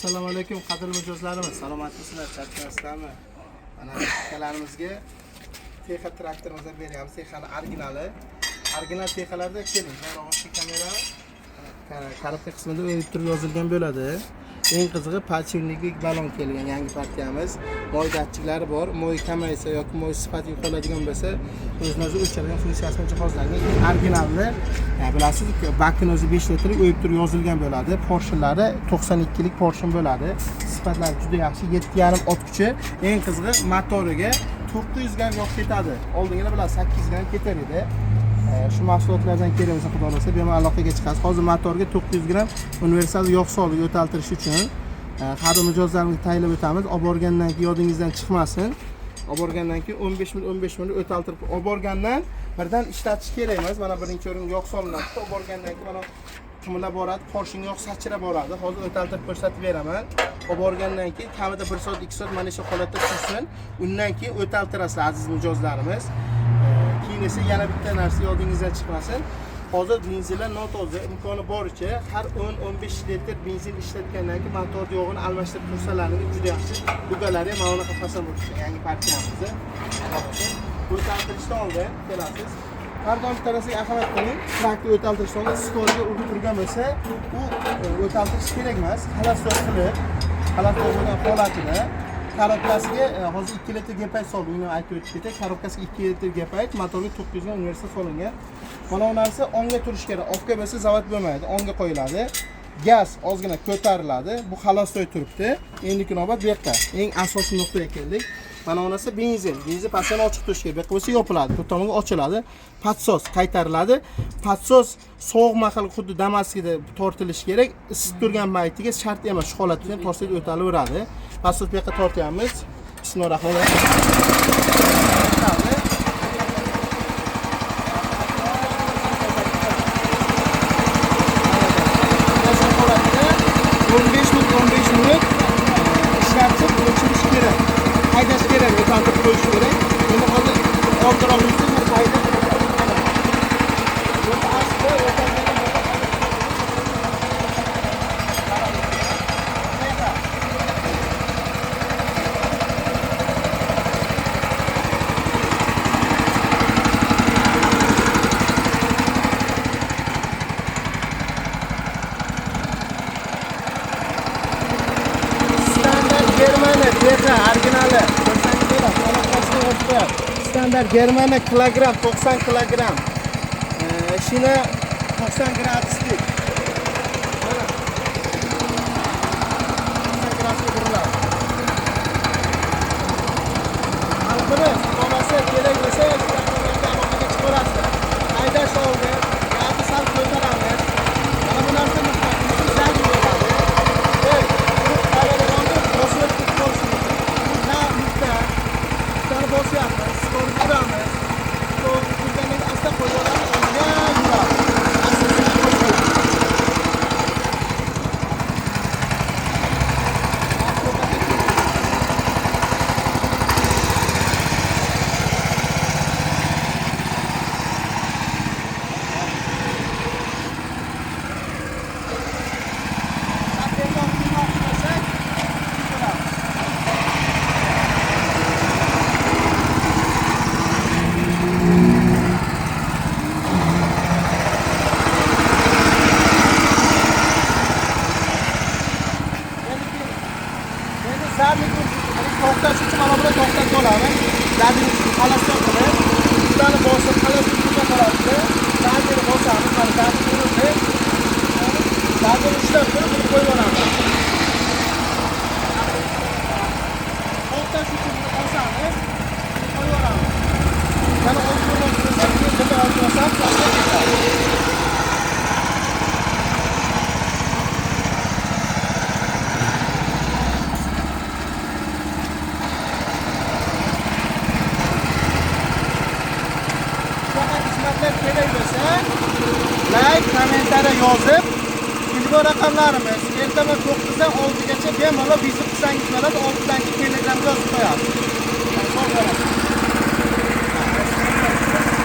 Assalomu alaykum qadrli mijozlarimiz, salomatmisizlar, charchamasizlarmi? Mana akalarimizga Texa traktorimizni beryapmiz. Texani originali. Original Texalarda keling, rog'ochli kamera korobka qismida o'yib turib yozilgan bo'ladi. Eng qizig'i podshipniklik balon kelgan yangi partiyamiz. Moy datchiklari bor. Moy kamaysa yoki moy sifati yo'qoladigan bo'lsa, o'zini o'zi o'chiradigan funksiyasi bilan jihozlangan. Eng originalni, bilasiz, bakini o'zi 5 litrlik o'yib turib yozilgan bo'ladi. Porshinlari 92 lik porshin bo'ladi. Sifatlari juda yaxshi. 7,5 ot kuchi. Eng qizig'i motoriga 900 gram yog' ketadi. Oldingilar bilasiz 800 gram ketar edi. Shu mahsulotlardan kerak bo'lsa, xudo xohlasa, bemalol aloqaga chiqasiz. Hozir motorga 900 gram universal yog' soldik yo'taltirish uchun. Har bir mijozlarimizga tayinlab o'tamiz. Olib borgandan keyin yodingizdan chiqmasin. Olib borgandan keyin 15 minut 15 minut o'taltirib olib borgandan birdan ishlatish kerak emas. Mana birinchi o'rin yog' solinadi. Olib borgandan keyin mana qimirlab boradi, porshin yog' sachrab boradi. Hozir o'taltirib ko'rsatib beraman. Olib borgandan keyin kamida 1 soat 2 soat mana shu holatda tursin. Undan keyin o'taltirasizlar aziz mijozlarimiz. Keyin esa yana bitta narsa yodingizdan chiqmasin. Hozir benzinlar notoza, imkoni boricha har 10-15 litr benzin ishlatgandan keyin motor yog'ini almashtirib tursalaringiz juda yaxshi. Dugalari ham mana bunaqa fason bo'lib tushgan yangi partiyamizni. O'taltirishdan oldin kelasiz. Har doim bittarasiga ahamiyat qiling. Traktor o'taltirishdan oldin skorga urib turgan bo'lsa, u o'taltirish kerak emas. Xalos qilib, xalos bo'lgan holatida korobkasiga hozir 2 litr gapayt soldik, uni aytib o'tib ketay. Korobkasiga 2 litr gapayt, motorga 900 gram universal solingan. Mana bu narsa onga turishi kerak. Offga bo'lsa zavod bo'lmaydi, onga qo'yiladi. Gaz ozgina ko'tariladi. Bu xolostoy turibdi. Endigi navbat bu yoqqa. Eng asosiy nuqtaga keldik. Mana bu narsa benzin. Benzin pastdan ochiq turishi kerak. Bu yoqqa bo'lsa yopiladi, bu tomonga ochiladi. Podsos qaytariladi. Podsos sovuq mahal xuddi Damaskida tortilishi kerak. Isib turgan paytiga shart emas. Shu holatda ham tortsak o'talaveradi. Podsos bu yoqqa tortyapmiz. Bismillahirrohmanirrohim. Shu holatda 15 minut 15 minut ishlatib o'chirish kerak. Haydash kerak, o'taltirib qo'yish kerak. Endi hozir oldinroq yursa, mana haydab. Yo'l asli o'talgan. Standart Germaniya Texa originali. Ko'rsangiz bo'ladi. Aloqasini yozib qo'yadi. Standart Germaniya kilogramm 90 kilogramm. Shina 90 graduslik. Mana. 90 gradusga buriladi. Xalqimiz xonasi kerak bo'lsa, shu raqamlarga aloqaga chiqaverasizlar. Haydash oldin gazni sal ko'taramiz. Mana bu narsa mustaqil bo'ladi. Ey, bosib ketib qolishi mumkin. Na nuqta. Nuqtani bosyapmiz, skorni uramiz. Skorni urgandan keyin asta qo'yib yuboramiz, unga yuradi. Asta sekin qo'yib qo'yamiz. Endi zadnik to'xtash uchun mana buni to'xtatib olamiz. Zadnik xalos qilib, nuqtani bosib, xalos turgan holatda zadnikni bosamiz, mana zadnik urildi. Zadnikni ushlab turib, buni qo'yib olamiz. To'xtash uchun buni bosamiz, buni qo'yib olamiz. Yana old burmoqchi bo'lsak, keyin buni old bosamiz, pastga ketadi. Shunaqa xizmatlar kerak bo'lsa, like, kommentariya yozib, telefon raqamlarimiz ertaman 9 dan 6 gacha bemalol vizit qilsangiz bo'ladi, 6 dan keyin Telegramga yozib qo'yamiz. Sog' bo'lasiz.